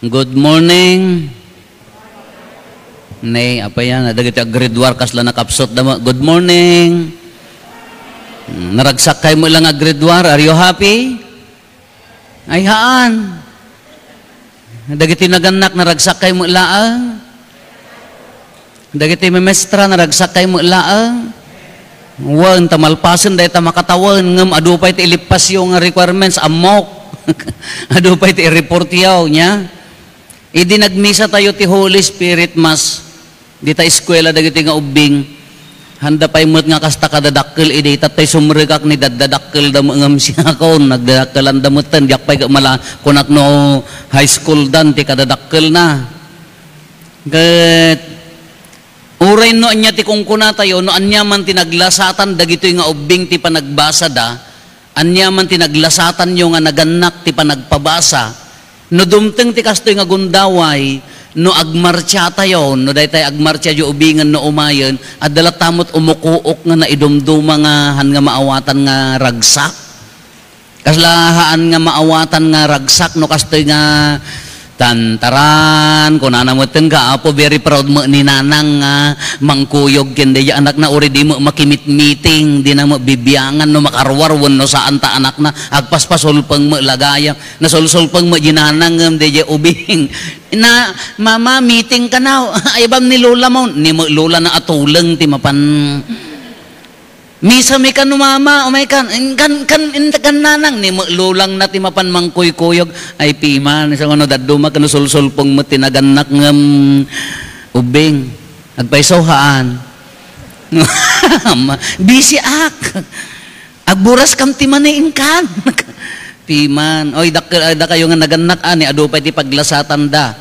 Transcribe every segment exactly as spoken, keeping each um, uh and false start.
Good morning. Ne, apay a, dagiti aggraduar, kasla nakapsut da mo. Good morning. Hmm, naragsakkay mo lang aggraduar. Are you happy? Ay, haan. Dagiti nagannak, naragsakkay mo laeng. Dagiti memestra, naragsakkay mo laeng. Wen, ta malpasen dayta makatawen, ngem adu pay ti ilippasyo nga requirements, ammok. Adu pay ti i-reportyo, nya. Idi nagmisa tayo ti Holy Spirit Mass, dita eskuela dagiti nga ubbing, handa pay met nga kasta kadadakkel idi, tatay sumrekak ni daddadakkel da met ngem siakon, nagdadakkelan da metten, diak pay mala, kunak no high school dan ti kadadakkelna. Ket uray no ania ti kunkunatayo, no ania man ti naglasatan dagitoy nga ubbing ti panagbasada, ania man ti naglasatanyo nga nagannak ti panagpabasa, no dumteng ti kastoy nga gundaway, no agmartsiatayo, no daytay agmartsiayo ubingen no umayen, adda latta met umukuok nga naidumduma nga han nga maawatan nga ragsak. Kasla haan nga maawatan nga ragsak no kastoy nga tantaran, kunana metten ka, "Apo, very proud mo ni Nanang nga mangkuyog ken daydi anakna, uray di mo makimitmiting, di na mo bibiangan no makaruar wenno saan ta anakna, agpaspasulpeng mo lagaya." Nasulsulpeng mo di Nanang ngem daydi ubing. Na, "Mama, meeting ka na." "Ay, bam ni Lola mo." Ni mo Lola na atuleng ti mapan Misa mi kano, Mama, umay kan, in-, kan, kan, in-, kan Nanang, ni mo-, Lolang na ti mapan mangkuykuyog. Ay, piman, isu nga no dadduma kano sulsulpong met ti nagannak ngem ubbing. Agpayso, haan. Busy ak. Agburas kam ti mani inkan. Piman. Oy, dakkel, ay, dakayo nga nagannak, ani, adu pay ti paglasatanda.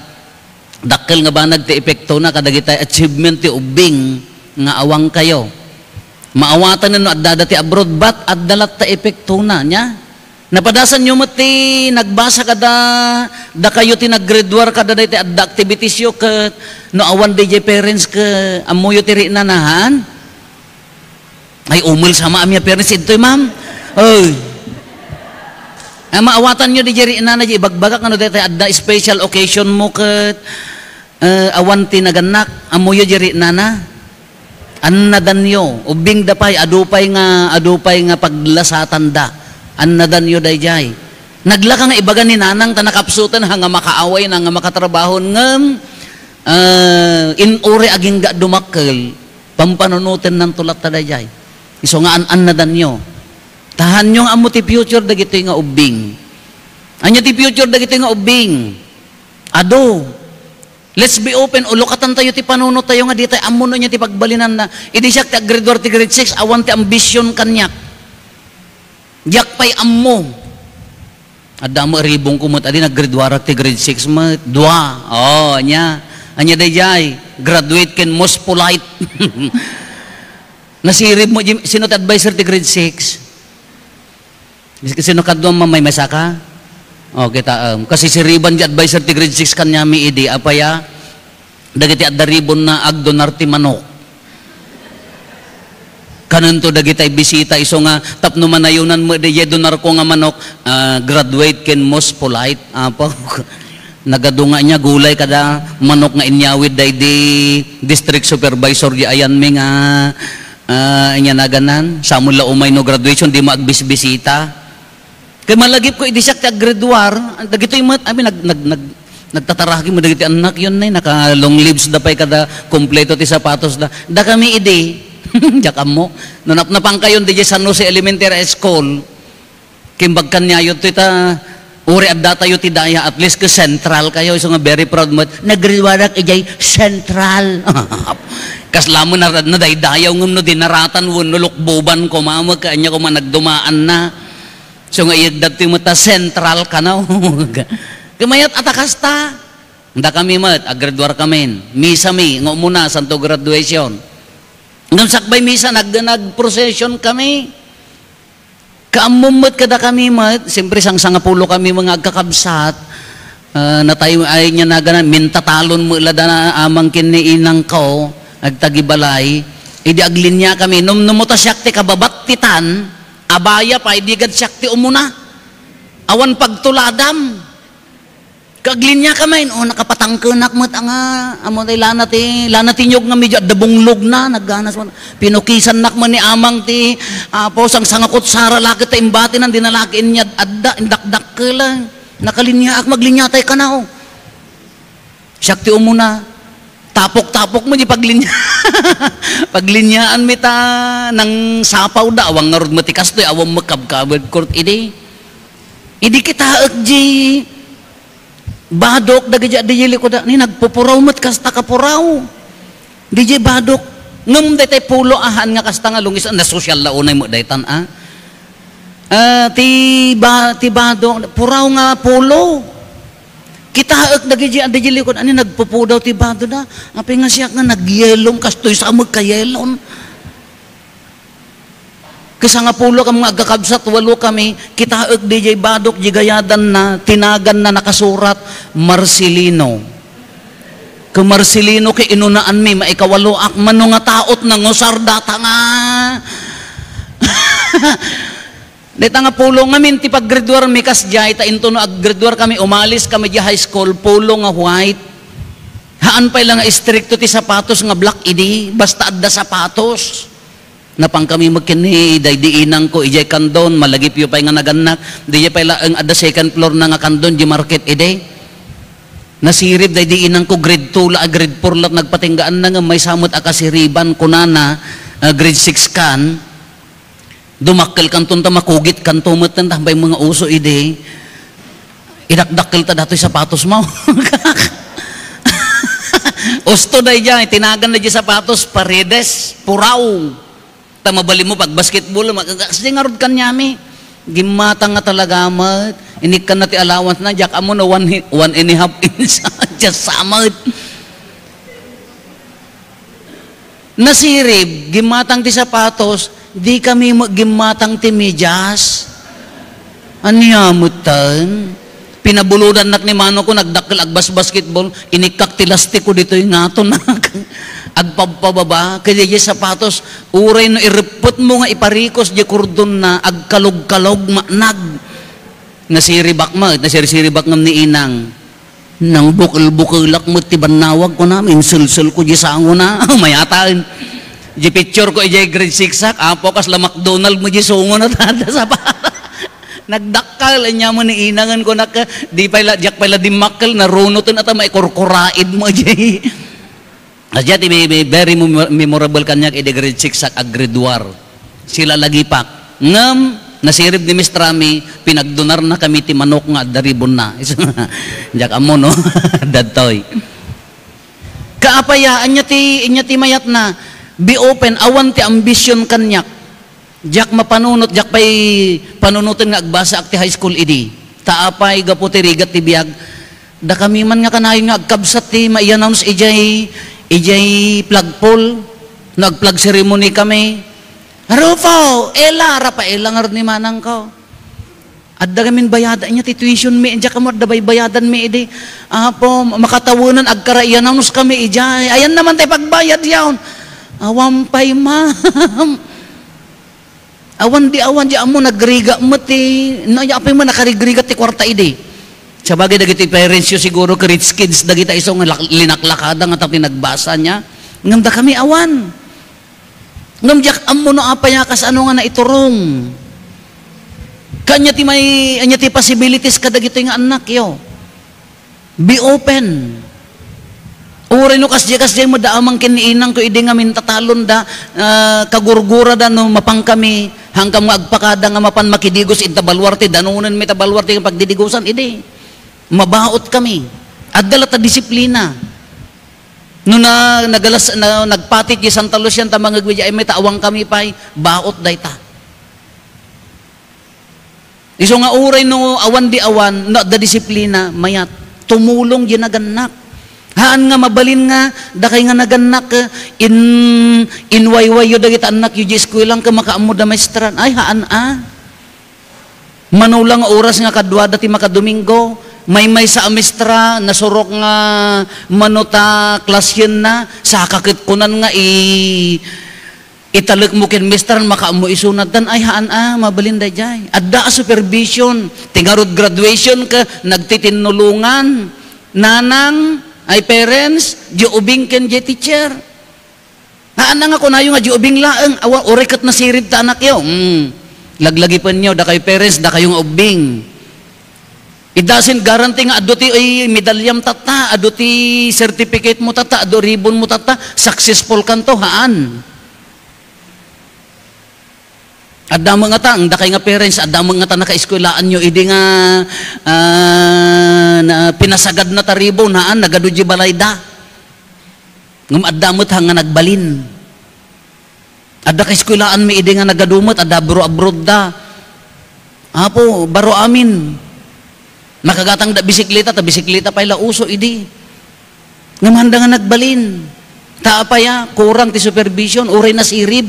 Dakkel nga banag ti epektona kadagiti achievement ti ubbing nga awan kayo. Maawatan no addada ti abroad, but adda latta epektona, nya? Napadasanyo met ti nagbasa kada, dakayo ti naggraduar kada daytoy adda activitiesyo ket no awan diay parents ket ammoyo ti rinanahan? Ay, umel sa maami a parents ditoy, ma'am. Oy. Ah, maawatanyo diay rinana, diay ibagbagak, ano, daytoy adda special occasion mo ket, eh, awan ti nagannak, ammoyo diay rinana. Annadanyo, ubbingda pay, adu pay nga, adu pay nga paglasatanda. Annadanyo daydiay. Naglaka nga ibaga ni Nanang ta nakapsuten, ha nga makaaway na, nga makatrabaho, ngem, eh, in uri agingga dumakkel, Pampanunotennanto latta daydiay. Isu nga an-annadanyo. Ta haanyo nga ammo ti future dagitoy nga ubbing. Ania ti future dagitoy nga ubbing? Adu. Let's be open. Ulukatantayo ti panunottayo nga ditay ammo no ania ti pagbalinanna. Idi siak ti aggrade one ti grade six, awan ti ambition kaniak. Diak pay ammo. Adda mo ribong ko met, adi naggrade one ti grade six met. Dua. Oh, anya. Anya dayjay. Graduate ken most polite. Nasirib mo, Jim, sino ti adviser ti grade six? Sino kadua, ma'am, may masaka? Oh, kita, um, kasi siriban di adviser ti grade six kanyami idi, apaya, dagiti adda ribonna agdonar ti manok. Kanento dagitay bisita, isu nga tapno manayonan met dayjay donarko nga manok, ah, graduate ken most polite, apo. Nagadunga nia gulay kada manok nga inyawid daydi district supervisor di ayanmi nga, ah, inya naganan, samuel la umay no graduation, di mo agbisbisita. Kay malagipko idi siak ti aggraduar, dagitoy met, amin, nag-, nag-, nag-, nagtataraki mo dagiti annakyon, nay, naka-long lives da pay kada kompleto ti sapatos da. Dakami idi, diak ammo. No napnapankayon, diay San Jose Elementary School, kimbag kaniayo toy ta, uri addatayo ti daya, at least ka central kayo, isu nga very proud met, nagriwarak idiay central. Kasla mo na, nadaydayaw ngem no dinaratan wenno lukboban koma, mo kaanya koma nagdumaan na. So nga iyagdat ti met ta central kano. Kamayat a ta kasta. Dakami met, aggraduar kamin. Misa mi, nga umuna, santo graduation. Ngem sakbay misa, nag-, nag-procession kami. Kaammom met kadakami met, siyempre, sangsangapulo kami mga agkakabsat. Ah, natay-, ay niya naganan, mintatalon met la da na amang ken ni inang ko, agtagibalay. Idi aglinia kami, num-, numuta siak ti kababattitan, abaya pay, di gad siak ti umuna. Awan pagtuladam. Kaglinia ka main, o, nakapatangkenak met a nga, amo tay lana ti, lana ti niyog nga medyo adda bunglogna, nagganas man. Pinukisannak man ni amang ti, apo, sangsangakutsara la ket ta imbatinan, di na la ket inyad adda, indakdakkel. Nakaliniaak, maglinia tay kanaw. Siak ti umuna. Tapok-tapok met di paglinia. Pagliniaan mi ta nang sapaw da, awan ngarud met ti kastoy, awan met kabkabet kort idi. Idi kitaek di badok dagiti adda di likuda, ni nagpupuraw met kasta kapuraw. Di di badok. Ngem daytay pulo a haan nga kasta nga lungis, a nasosyal la unay met daytan, a. Ah, ti ba-, ti bado, puraw nga pulo. Kitaek dagiti adda di likod, ani nagpupudaw ti bado da. Apay nga siak nga nagyelom, kastoy sa magkayelon. Kasa nga pulo kam nga agkakabsat, walo kami, kitaek di jay badok, di gayadanna, tinaganna, nakasurat, Marcelino. Ken Marcelino ket inunaanmi, maikawaloak, mano nga taot nangusar data nga. Dayta nga pulo ngamin ti paggraduarmi kasdiay, ta intono aggraduar kami, umalis kami di high school, pulo nga white. Haan pay la nga istrikto ti sapatos nga black idi, basta adda sapatos. Napan kami met ken ni daydi inangko, idiay Candon, malagipyo pay nga nagannak, didiay pay laeng adda second floor na nga Candon, di market idi. Nasirib daydi inangko, grade two la, a, grade four la nagpatinggaanna, ngem maysa met a kasiriban, kunana, a, grade six kan, dumakkelkanton ta makugitkanto metten, ta bay mga uso idi. Idakdakkel ta datoy sapatos mo. Usto daydiay, tinagan na di sapatos, Paredes, puraw. Ta mabalin mo pag basketball, mag-, kasi ngarud kaniami. Gimmatang nga talaga met. Inikkan na ti allowance na, diak ammo no one, hi-, one and a half inch. Just samet. Nasirib, gimmatang ti sapatos, di kami met gimmatang ti medyas. Ania metten? Pinabulodannak ni manongko, nagdakkel agbas-basketball, inikkak ti lastiko ditoy ngaton. Agpabpababa, kaya di sapatos, uray no ireppet mo nga iparikos di kordonna, agkalog-kalog, manag. Nasiribak met, nasirsiribak ngem ni inang. Nang bukel-bukelak met ti bannawag, kunam, insulsulko di sangona. Mayatan. Di picture ko, ijay grade six ak, apo, kas la McDonald mo di sungona, tada sa pa-, nagdakkel, anya mo ni inangan ko, nak-, di pay la, diak pay la dimmakkel, narunoten, ata maikurkuraid mo, ijay. Adda ti may, may very memo-, memorable kaniak idi grade six ak, ag grade war. Sila lagipak. Ngem, nasirib ni Mistrami, pinagdonarna kami ti manok nga adda ribonna. Diak ammo, no? Dadtoy. Kaapaya, anya ti, anya ti mayatna, be open, awan ti ambition kaniak. Diak mapanunot, diak pay panunoten nga agbasaak ti high school idi. Ta apay, gapu ti rigat ti biag, dakami man nga kanayon nga agkabsat ti mai-announce ijay, ijay flagpole, no agflag ceremony kami. Rufo, Ella, Rafaela ngarud ni manangko. Adda gamin bayada, anya ti tuition mi, diak ammo adda baybayadanmi idi. Apo, makatawenan, agkara-, i-announce kami ijay. Ayanna man tay pagbayad yaon. Awan pay, ma'am. Awan di awan di ammo nagrigat met ti, no, apay man nakarigrigat ti kuarta idi. Sabagay dagiti parents yo siguro, rich kids dagita isu nga lak-, linaklakada nga tapno nagbasa niya. Ngem dakami awan. Ngem diak ammo no apay a kasano nga naiturong. Kanya ti may, anya ti possibilities kadagitoy nga annakyo. Be open. Uray no kasdiay, kasdiay met da amang ken ni inangko idi nga mintatalon da, ah, kagurgura da no mapan kami, hangkam nga agpakada nga mapan makidigos ita baluarte, danonenmi ta baluarte nga pagdidigosan idi. Mabaot kami. Adda la ta disiplina. No na, nagalas-, na, nagpatik di Santa Lucia ta mangegmi di ay may ta awan kami pay, baot dayta. Isu nga uray no awan di awan, no adda disiplina, mayat. Tumulong di nagannak. Haan nga mabalin nga, dakay nga nagannak, eh, in-, inwaywayyo dagiti annakyo di eskuela, ket makaammo da maestran. Ay, haan a. Mano la nga oras nga kaduada ti makadomingo, maymaysa a maestra, nasurok nga mano ta klasienna, saka ket kunan nga i-, Italekmo ken mister, makaammo isunatan, ay, haan a, mabalin daydiay. Adda a supervision. Ti ngarud graduation ka, nagtitinulongan. Nanang, ay parents, di ubing ken di teacher. Haan a nga kunayo nga di ubing laeng, awa, uray ket nasirib ta anakyo. Hmm. Laglagipenyo, dakayo parents, dakayo nga ubbing. It doesn't guarantee nga adu ti, ay, medalyam tatta, adu ti certificate mo tatta, adu ribbon mo tatta, successful kanto, haan. Adda met ngata, ang dakay nga parents, adda met ngata nakaeskwelaanyo idi nga, ah, na, pinasagadna ta ribbon, haan, nagadu di balayda. Ngem adda met nga nagbalin. Adda kaeskwelaan mi idi nga nagadu met, adda baro abroad da. Apo, baro amin. Nakagatang da bisikleta, ta bisikleta pay la uso idi. Ngem handa nga nagbalin. Ta apay a, kurang ti supervision, uray nasirib.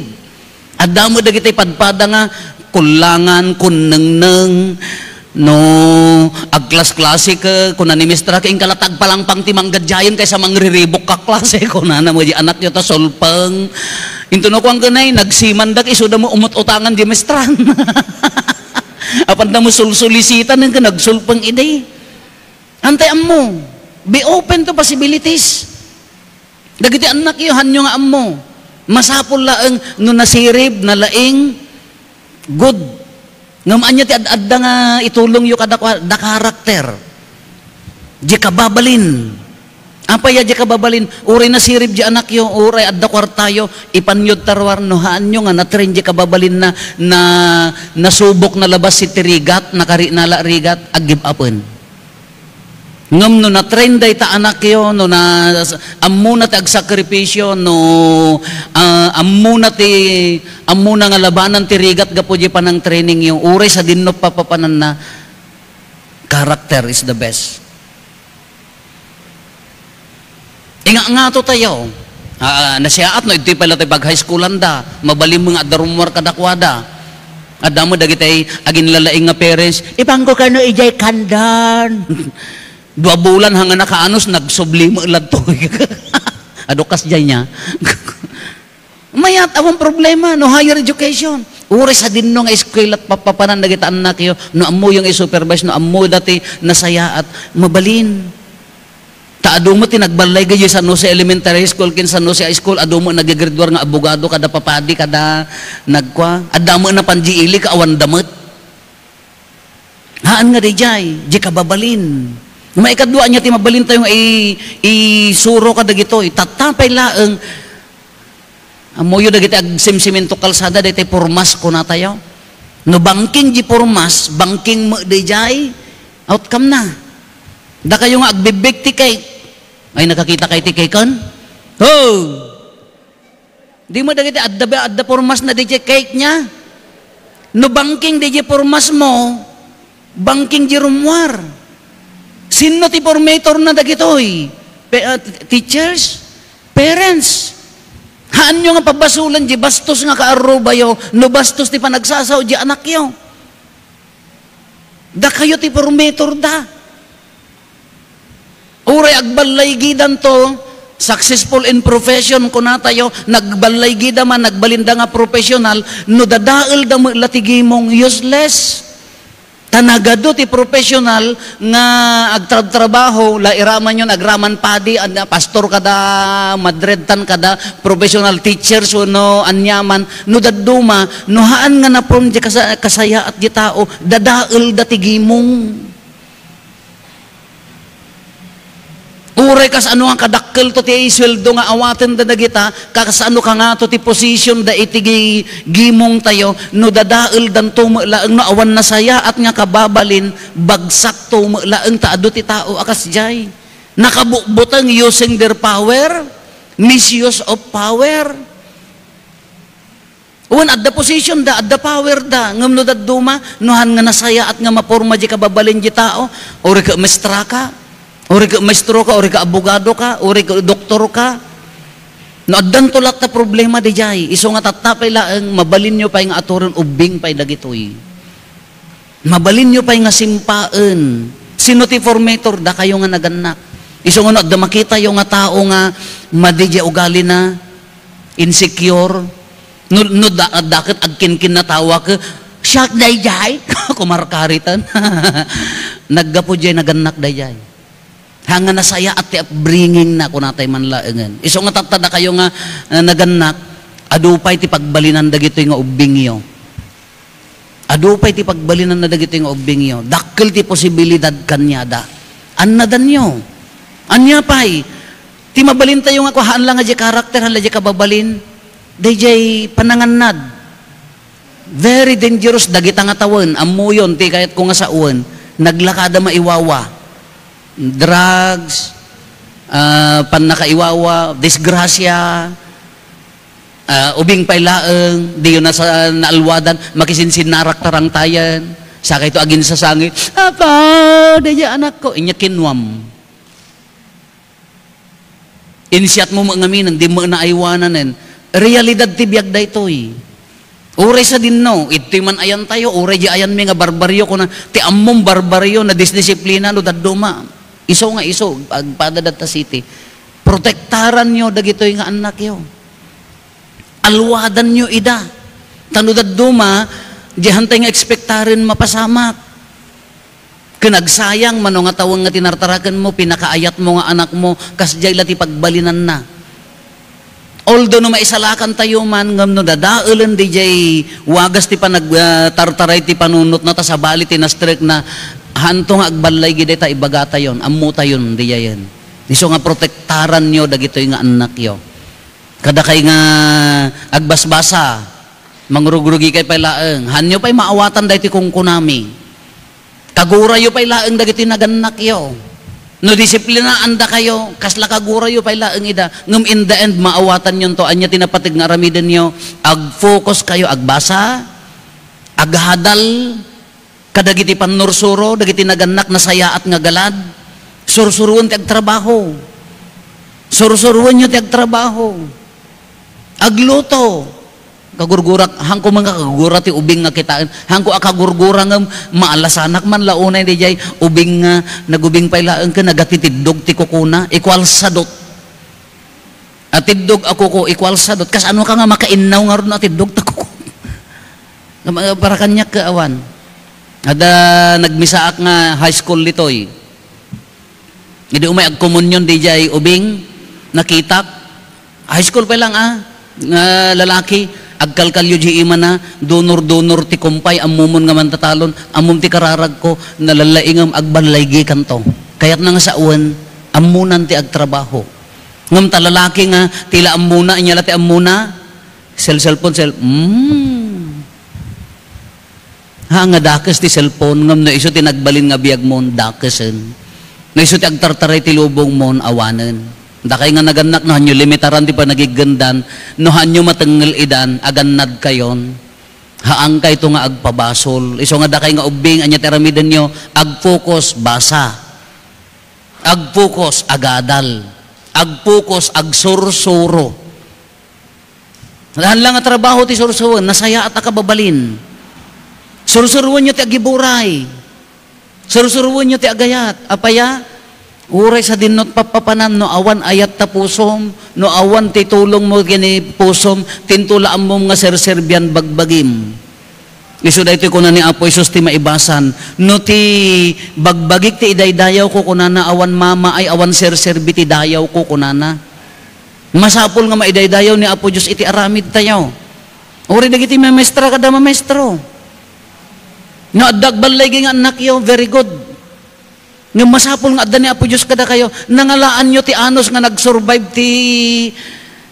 Adda met dagiti padpada nga kullangan, kunnengneng, no, agklas-klase ka, kuna ni Mister, "Inka la ta agpalangpang ti manggadyayen kaysa mangriribok ka klase," kunana mo di anakyo ta sulpeng. Into no kuan kanay, nagsimandak, isuda mo umut-utangan di mestran. Apanda mo sulsulisitan nga nagsulpeng idi. Antay ammo. Be open to possibilities. Dagiti annakyo, hanyo nga ammo. Masapul laeng no nasirib, nalaing, good. Ngem ania ti ad-adda nga itulongyo kadakuada? Karakter. Di kababalin. Apay a di kababalin? Uray nasirib di anakyo, uray adda kuartayo, ipanyo ta ruar no haanyo nga na-train di kababalin na, na, nasubok na labas ti rigat, nakari na la rigat, ag-give upen. Ngem no na-train dayta anakyo, no na, ammona ti agsakripisyo, no, ah, ammona ti, ammona nga labanan ti rigat gapu di panang-trainingyo, uray sadinno papapananna, character is the best. Inga-, ngato tayo. Ah, nasiaat no, idtoy pay la tayo pag-high schoolanda, mabalin mo nga adda rummuar kadakuada. Adda mo dagiti aginlalaing nga parents, "Ipangko kano ijay kandan." Dua bulan hanga nakaanus, nagsubli mo ladtoy. Adu kasdiay niya. Mayat, awan problema, no higher education. Uray sadinno nga eskwela at papapanan dagiti annakyo, no ammoyo nga i-supervise, no ammo dati nasayaat, mabalin. Ta adu met ti nagbalay gayu San Jose Elementary School ken San Jose High School, adu met nagigraduar nga abogado kada papadi kada nagkua. Adda met napan di ili ka awan damet. Haan nga daydiay, di kababalin. Maikadua ania ti mabalin tayo nga i-, isuro kadagitoy. Tattapay laeng, ammoyo dagiti agsimsiminto kalsada, daytoy purmas kuna tayo. No bangking di purmas, bangking met daydiay, outcome na. Dakayo nga agbibig ti cake. Ay, nakakita kay ti cake-en? Ho! Di mo dagiti adda, adda purmas na di cake niya? No bangking di pormas mo, bangking di rummuar. Sinno ti formator na dagitoy? Pe-, ah, teachers? Parents? Haanyo nga pabasolen di bastos nga kaarrubayo no bastos ti panagsasao di anakyo. Dakayo ti formator da. Uray agballaygidanto, successful in profession, kunatayo, nagballaygi da man, nagbalin da nga professional, no dadael da met la ti gimong, useless. Ta nagadu ti professional nga agtrabtrabaho, la iramanyon, agraman padi, ania, pastor kada, madredtan kada, professional teachers, wenno aniaman, no dadduma, no haan nga na-form di kasa-, kasayaat di tao, dadael da ti gimong. Uray kasano nga kadakkelto ti sueldo nga awaten da dagita, kasano kangato ti position da iti gi-, gimong tayo, no dadael danto met laeng no awan nasayaat nga kababalin, bagsakto met laeng ta adu ti tao a kasdiay. Nakabutbuteng using their power, misuse of power. Wen, adda position da, adda power da, ngem no dadduma, no han nga nasayaat nga maporma di kababalin di tao, uri ka maestra ka, uri ka maestro ka, uri ka abogado ka, uri ka doktor ka. No addanto latta problema di jay, isu nga tattapay laeng, mabalinyo pay nga aturon ubbing pay dagitoy. Mabalinyo pay nga simpaen. Sino ti formator? Dakayo nga nagannak. Isu nga no adda makitayo nga tao nga madi di ugalina, insecure, No, no da, da ket agkinkinnatawa ket, "Siak daydiay?" Kumarkaritan. Naggapu diay nagannak daydiay. Haan nga nasayaat ti upbringingna, kunatay man laengen. Isu nga tatta dakayo nga, ah, nagannak, adu pay ti pagbalinan dagitoy nga ubbingyo. Adu pay ti pagbalinanna dagitoy nga ubbingyo. Dakkel ti posibilidad kaniada. Annadanyo. Ania pay? Ti mabalintayo nga kua, haan la nga diay karakter, haan la diay kababalin. Daydiay panangannad. Very dangerous dagita nga tawen. Ammoyon ti kayatko nga sawen. Naglakada maiwawa. Drugs, ah, pannakaiwawa, disgrasya, ah, ubing pay laeng, diyo nasa-, naalwadan, makisinsinnarak tarangtayen, sakayto aginsasangit, "Apo, daydiay anakko," inya kinuam. Insiatmo met ngamin, di met naaywanen. Realidad ti biag daytoy. Uray sadinno, itoy man ayantayo, uray di ayanmi nga barbaryo, kuna, ti ammom barbaryo, nadisdisiplina, no dadduma. Isu nga isu, agpada data city. Protektaranyo dagitoy nga annakyo. Alwadanyo ida. Ta no dadduma, di hantay nga ekspektaren mapasamak. Ken agsayang, mano nga tawen nga tinartarakenmo, pinakaayatmo nga anakmo, kasdiay la ti pagbalinanna. Although no maisalakantayo man, ngem no dadaelen diay wagas ti panag-, ah, tartaray ti panunotna, ta sabali ti nastrekna, haanto nga agballaygi dayta ibagatayon, ammotayon diayen. Isu nga protektaranyo dagitoy nga annakyo. Kadakay nga agbasbasa, mangrugrugikay pay laeng, haanyo pay maawatan daytoy kunkunami. Kagurayo pay laeng dagiti nagannakyo. No disiplinaandakayo, kasla kagurayo pay laeng ida. Ngem in the end, maawatanyonto. Ania ti napateg nga aramidenyo? Ag-focus kayo, agbasa, agadal, kadagiti pannursuro, dagiti nagannak nasayaat nga galad. Sursuroen ti agtrabaho. Sursuroenyo ti agtrabaho. Agluto. Kagurgurak, haanko man nga kagurgura ti ubing nga kitaen. Haanko a kagurgura ngem maalasanak man la unay diay ubing nga nagubing pay laeng ken nagatitiddog ti kukuna. Ikualsadot. Atiddog a kuko, ikualsadot. Kasano ka nga makainnaw ngarud no atiddog ta kuko? Nga ma-, para kaniak ket awan. Adda nagmisaak nga high school ditoy. Idi umay agkomunyon diay ubing, nakitak. High school pa lang, ah, nga lalaki, agkalkalyo di imana, dunor-dunor ti kumpay, ammomon nga mantatalon, ammom ti kararagko, nalalaingem, agballaygikanto. Kayatna nga sawen, ammonan ti agtrabaho. Ngem ta lalaki nga, ti la ammona, inya la ti ammona, cell-, cellphone, cell-, mm. Ha, nga dakes ti cellphone, ngem no isu ti nagbalin nga biagmon, dakesen. No isu ti agtartaray ti lubongmon, awanen. Dakay nga nagannak, no haanyo limitaran ti panagiggendan, no haanyo matengngel idan, agannadkayon. Haankayto nga agpabasol. Isu nga dakay nga ubbing, ania ti aramidenyo, agfocus, basa. Agfocus, agadal. Agfocus, agsursuro. Haan la nga trabaho ti sursuroen, nasayaat a kababalin. Sursuroenyo ti agiburay. Sursuroenyo ti agayat. Apay a? Uray sadinno ti pappapanan, no awan ayat ta pusom, no awan ti tulongmo ken ni pusom, ti intola ammom nga serserbian bagbagim. Isu daytoy kuna ni Apo Jesus ti maibasan, "No ti bagbagik ti idaydayawko," kunana, "awan mamaay, awan serserbi ti dayawko," kunana. Masapul nga maidaydayaw ni Apo Dios iti aramidtayo. Uray dagiti mamaestra kada mamaestro. No adda agballaygi nga annakyo, very good. Ngem masapul nga adda ni Apo Dios kadakayo, nangalaanyo ti anus nga nag-survive ti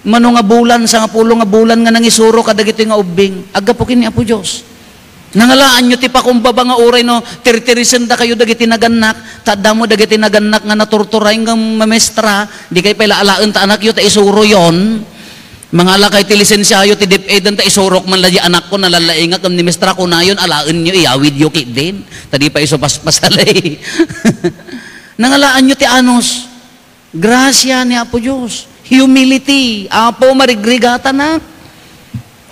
mano nga bulan, sangapulo nga bulan nga nangisuro kadagitoy nga ubbing. Aggapu ken ni Apo Dios. Nangalaanyo ti pakumbaba nga uray no tirtirisendakayo dagiti nagannak, ta adda mo dagiti nagannak nga naturturay ngem mamestra, di kay pay la alaen ta anakyo ta isuroyon. Mangalakay ti lisensiayo ti DepEd ta isurok man la di anakko, nalalaingak ngem ni mestra kunayon, alaenyo, iyawidyo ketdin. Ta di pay isu paspasalay. Nangalaanyo ti anus. Grasia ni Apo Dios. Humility. Apo, marigrigatanak.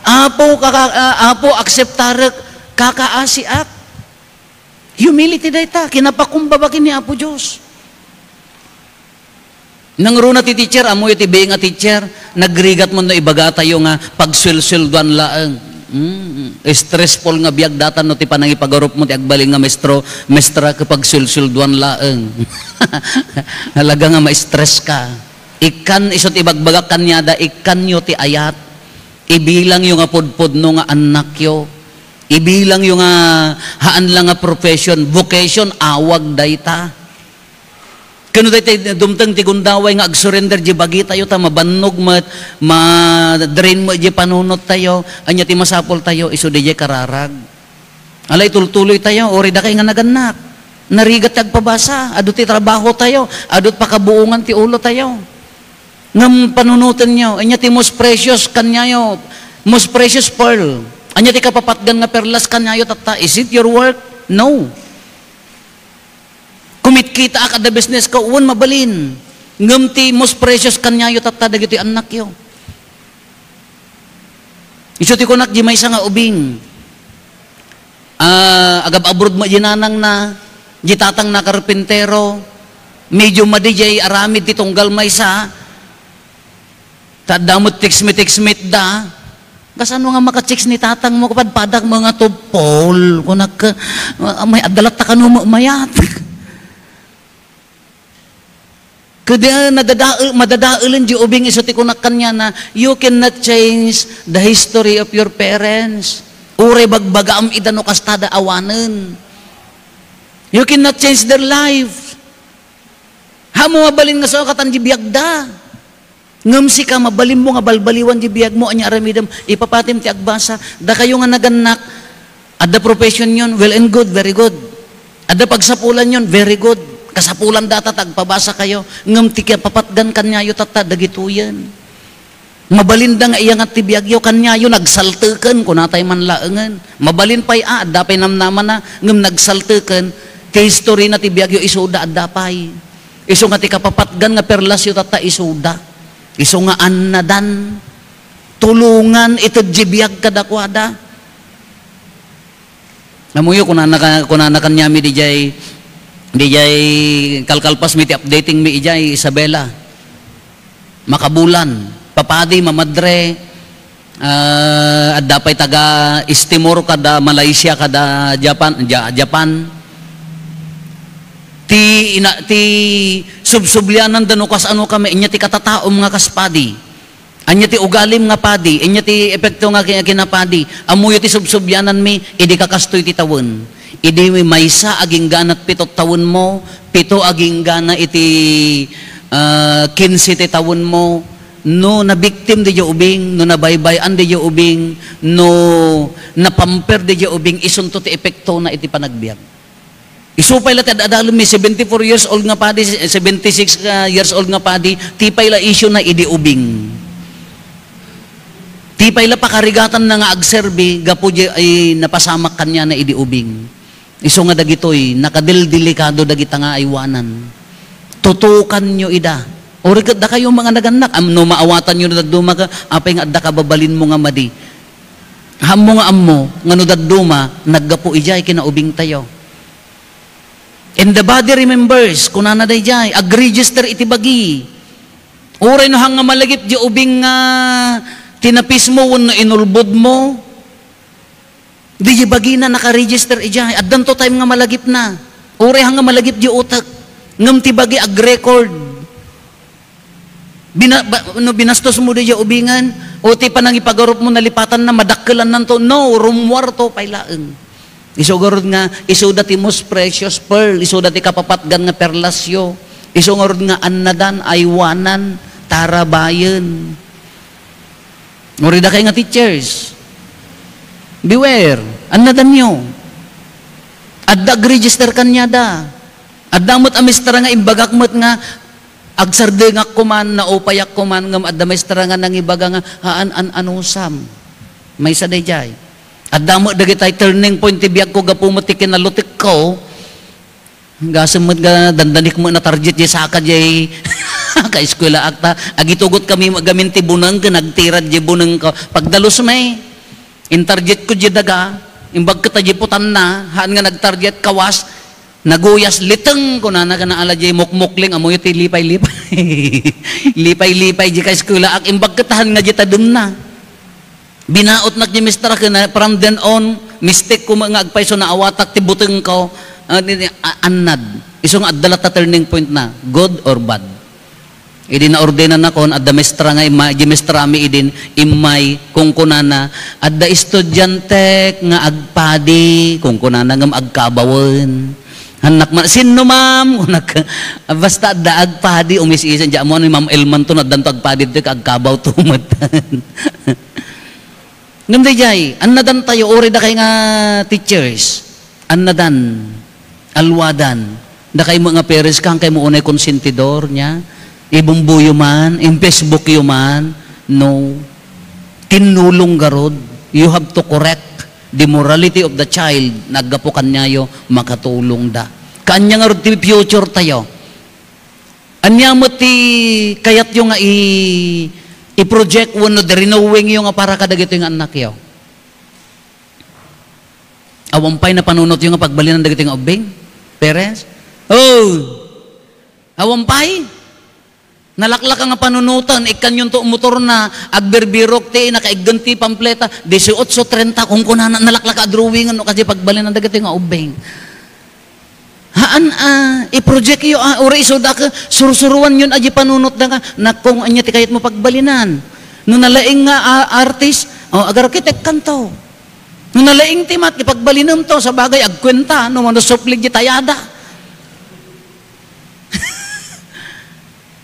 Apo, kaka-, ah, Apo, akseptarek. Kakaasiak. Humility dayta. Kinapakumbaba ken ni Apo Dios. Nangruna ti teacher, ammoyo ti being a teacher, nagrigat man no ibagatayo nga pagsuelsueldoan laeng. Hmm, stressful nga biag dayta no ti panangipagarupmo ti agbalin nga maestro, mestra, ket pagsuelsueldoan laeng. Talaga nga ma-stress ka. Ikkan, isu ti ibagbagak kaniada, ikkanyo ti ayat. Ibilangyo nga pudpudno nga annakyo. Ibilangyo nga haan la nga profession, vocation, awag dayta. Ken no dayta dumteng ti gundaway nga agsurrender diay bagitayo ta mabannog met, ma-drain met diay panunottayo, ania ti masapultayo? Isu diay kararag. Ala, itultuloytayo, uray dakay nga nagannak. Narigat ti agpabasa, adu ti trabahotayo, adu ti pakabuongan ti ulotayo. Ngem panunotenyo, ania ti most precious kaniayo, most precious pearl? Ania ti kapapatgan nga perlas kaniayo tatta? Is it your work? No. Kumitkitaak, adda businessko, wen, mabalin. Ngem ti most precious kaniayo tatta dagitoy annakyo. Isu ti kunak diay maysa nga ubing. Ah, agab-abroad met diay nanangna, diay tatangna karpintero, medyo madi diay aramid ti tunggal maysa, ta adda met text me, text me da. Kasano nga maka-text ni tatangmo, kapadpadakmo nga to, Paul, kunak, ah, may adda latta kano mayat. Ket, ah, nadadael-, madadaelen diay ubing, isu ti kunak kaniana, "You cannot change the history of your parents." Uray bagbagaam ida no kastada awanen. You cannot change their life. Haan mo mabalin nga saan katan diay biagda. Ngem sika, mabalinmo nga balbaliwan diay biagmo, ania aramidem, ipapatim ti agbasa. Dakayo nga nagannak, adda professionyon, well and good, very good. Adda pagsapulanyon, very good. Kasapulan dayta ta agpabasakayo. Ngem ti kapapatgan kaniayo tatta, dagitoyen. Mabalinda nga iyangat ti biagyo, kaniayo nagsalteken, kunatay man laengen. Mabalin pay a, adda pay namnamana, ngem nagsalteken, ti historina ti biagyo, isuda, adda pay. Isu nga ti kapapatgan nga perlasyo tatta, isuda. Isu nga annadan. Tulongan, ited diay biag kadakuada. Ammoyo, kunana ka-, kunana kaniami diay, diay kalkalpasmi ti updatingmi idiay Isabela. Makabulan, papadi, mamadre, ah, adda pay taga East Timor kada Malaysia, kada Japan, Ja-, Japan. Ti ina-, ti subsubliananda no kasano kami, ania ti katataom nga kas padi. Ania ti ugalim nga padi, ania ti epekto nga ki-, kinapadi. Ammoyo ti subsubliananmi, idi kakastoy ti tawen. Idi maysa agingganat pito tawenmo, pito aginggana iti, ah, kinse ti tawenmo, no nabiktim diay ubing, no nabaybay-an diay ubing, no napamper diay ubing, isunto ti epektona iti panagbiag. Isu pay la ti ad-adalemmi, seventy-four years old nga padi, seventy-six nga years old nga padi, ti pay la issue na idi ubing. Ti pay la pakarigatan na nga agserbi, gapu di ay napasamak kaniana idi ubing. Isu nga dagitoy, nakadeldelikado dagita nga aywanan. Tutukanyo ida. Uri ket dakayo nga nagannak, am-, no maawatanyo no dadduma ka, apay nga adda kababalinmo nga madi. Ammo nga ammo, nga no dadduma, naggapu idiay kinaubingtayo. And the body remembers, kunana daydiay, ag-register iti bagi. Uray no haan nga malagip di ubing nga tinapismo wenno inulbodmo, di, di bagina naka-register idiay. Addanto time nga malagipna. Uray haan nga malagip di utek. Ngem ti bagi ag-record. Bina-, ba-, no binastosmo diay ubingen, o ti panangipagarupmo nalipatanna, madakkelannanto, no, rummuarto pay laeng. Isu garud nga, isuda ti most precious pearl, isuda ti kapapatgan nga perlasyo, isu ngarud nga annadan, aywanan, tarabayen. Uray dakay nga teachers, beware, annadanyo. Adda ag-register kaniada. Adda met a mestra nga imbagak met nga, agsardengak koman, naupayak koman, ngem adda mestra nga nangibaga nga, "Haan an-anusam." Maysa daydiay. Adda met dagitay turning point ti biagko gapu met ti kinalutekko. Gasem met nga dandanik met na target diay saka diay kaeskuelaak ta. Agitugot kami met gamin ti buneng ken agtirad diay bunengko. Pagdalus met, intargetko diay daga, imbagko ta diay putanna, haan nga nagtarget kawas, Naguyas liteng, kunana, kana ala jay mukmukling, ammoyo ti lipay-lipay. Lipay-lipay jay ka eskwelaak, imbag ket haan nga jay tademna. Binautnak jay mister ken, from then on, mistake ko nga agpayso, naawatak ti butengko, ah, ni-, ni-, a-, annad. Isu nga adda latta turning point na, good or bad. Idi naordenannakon, adda mestra nga imma-, di mestrami idin immay, kunkunana, "Adda estudiantek nga agpadi," kunkunana, "ngem agkabawen." Hannak man, "Sinno, ma'am?" Kunak, "Basta adda agpadi, umis-isan." Di ammo ni Ma'am Elman to, addanto agpadi ditoy, agkabaw to met. Ngem dayjay, annadan tayo, uray dakay nga teachers, annadan, alwadan, dakay met nga parents, haan kaymo unay konsentidor, nia? Ibumbuyo man, in-Facebook yo man, no. Tinnulong garud, you have to correct the morality of the child, naggapu kaniayo, makatulongda. Kaanya ngarud ti future tayo. Ania met ti kayatyo nga i-, i-project wenno di renewing yo nga para kadagitoy nga annakyo? Awan pay napanunotyo nga pagbalinan dagitoy nga ubbing? Parents? Oh! Awan pay? Nalaklaka nga panunoten, ikkanyonto motorna, agbirbirok ti, nakaiggen ti pampleta, dieciocho treinta, kunkunana, nalaklaka a drawingan no kadi pagbalinan dagitoy nga ubbing. Haan a, i-project yo, ah, uray isuda ka, sursuruan yon a di panunot da nga, "Nakong, anya ti kayat mo pagbalinan?" No nalaing nga, ah, artist, oh, agarkitek kanto. No nalaing ti mat, ipagbalinan to, sa bagay, agkwenta, no, mano suplig di tayada.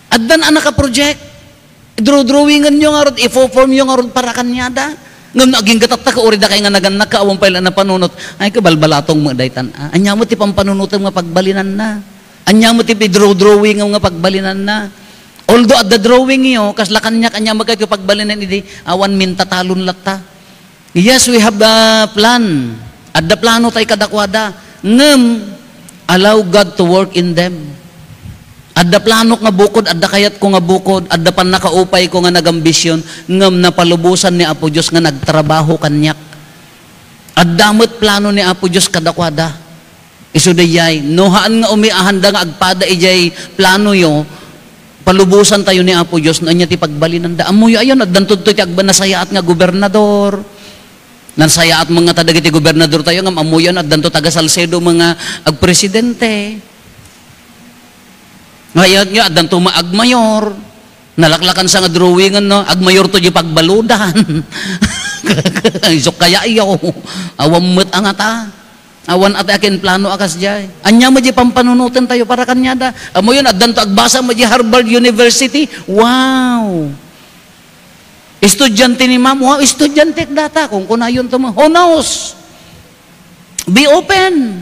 Addan a naka-project. Draw-drawingan yo ngarud, ifo-form yo ngarud para kaniada. Ngem no agingga tatta ka, uray dakay nga nagannak ka, awan pay la napanunot. Ay, kabalbalatong mo daytan. Ah, anya mo ti pampanunotem nga pagbalinan na? Anya mo ti draw-drawing nga pagbalinan na? Although adda drawing yo, kasla kaniak, anya mo kay pagbalinan idi, awan mintatalon latta. Yes, we have a plan. Adda plano tay kadakuada. Ngem, allow God to work in them. Adda planok nga bukod, adda kayatko nga bukod, adda pannakaupayko nga nagambisyon, ngem napalubosan ni Apo Dios nga nagtrabaho kaniak. Adda met plano ni Apo Dios kadakuada. Isu dayjay, no haan nga umiahanda nga agpada ijay plano yo, palubosan tayo ni Apo Dios no ania ti pagbalinanda. Ammoyo ayon, addanto ditoy ti agba-, nasayaat nga gobernador. Nasayaat mga ta dagiti gobernador tayo, ngem ammoyo, addanto taga Salcedo mga agpresidente. Ngayon nga, addanto maagmayor. Nalaklakan sa nga drawingan, no? Agmayor to di pagbaludan. Isok kaya iyo. Awan met angata. Awan ati akin plano a kasdiay. Anya mo di pampanunoten tayo para kanyada. Ammoyon, addanto agbasa mo di Harvard University. Wow! Estudyante ni ma'am. Wow, estudyante data. Kung kunayon to mo. Who knows? Be open.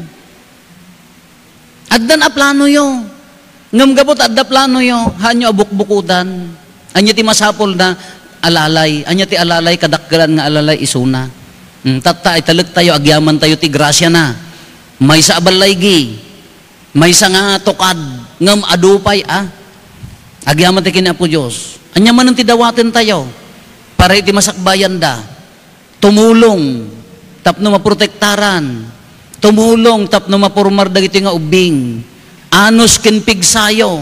Addan a plano yo. Ngem gapu ta adda plano yo, haanyo a bukbukodan. Ania ti masapulna? Alalay. Ania ti alalay? Kadakkelan nga alalay isuna. Hmm, tatta, italek tayo, agyaman tayo ti grasya na. Maysa a ballaygi, maysa nga tukad, ngem adu pay a. Agyaman tayo ken Apo Dios. Ania manen ti dawaten tayo para iti masakbayanda? Tumulong tapno maprotektaran. Tumulong tapno mapormar dagiti nga ubbing. Anus ken pigsayo.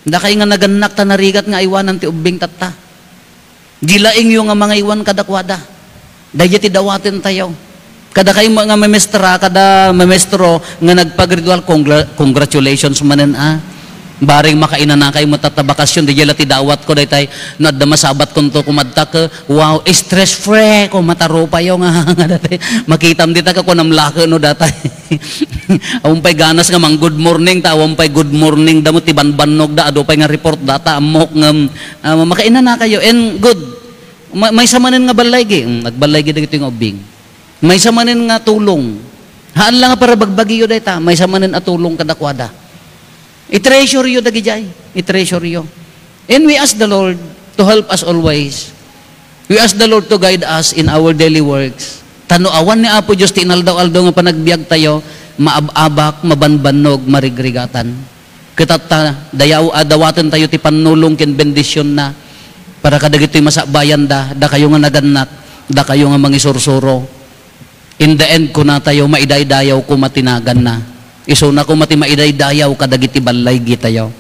Dakay nga nagannak ta narigat nga aywanan ti ubbing tatta. Di laingyo nga mangaywan kadakuada. Daydi ti dawaten tayo. Kadakay nga memestra, kada memestro nga nagpagradual, congla-, congratulations manen a. Bareng makainanakay met tatta bakasyon, daydi la ti dawatko daytay no adda masabatkonto kumadta ket, wow, stress free ko, matarupayo nga, nga dati. Makitam dita ka kunam lake no datay. Awan pay ganas nga mang good morning, ta awan pay good morning da mo ti banbannog da, adu pay nga report data, ammok ngem, ah, makainanakayo. And good. Ma-, maysa manen nga ballaygi, mm, nagballaygi dagitoy nga ubbing. Maysa manen nga tulong. Haan la nga para bagbagiyo dayta, maysa manen a tulong kadakuada. I-treasure yo dagijay, i-treasure yo. And we ask the Lord to help us always. We ask the Lord to guide us in our daily works. Ta no awan ni Apo Dios ti inaldaw-aldaw nga panagbiag tayo, maab-abak, mabanbannog, marigrigatan. Ket tatta, dayaw-, a, dawaten tayo ti pannulong ken bendisionna para kadagitoy masakbayanda, dakayo nga nagannak, dakayo nga mangisursuro. In the end, kuna tayo, maidaydayaw koma ti naganna. Isuna koma ti maidaydayaw kadagiti ballaygi tayo.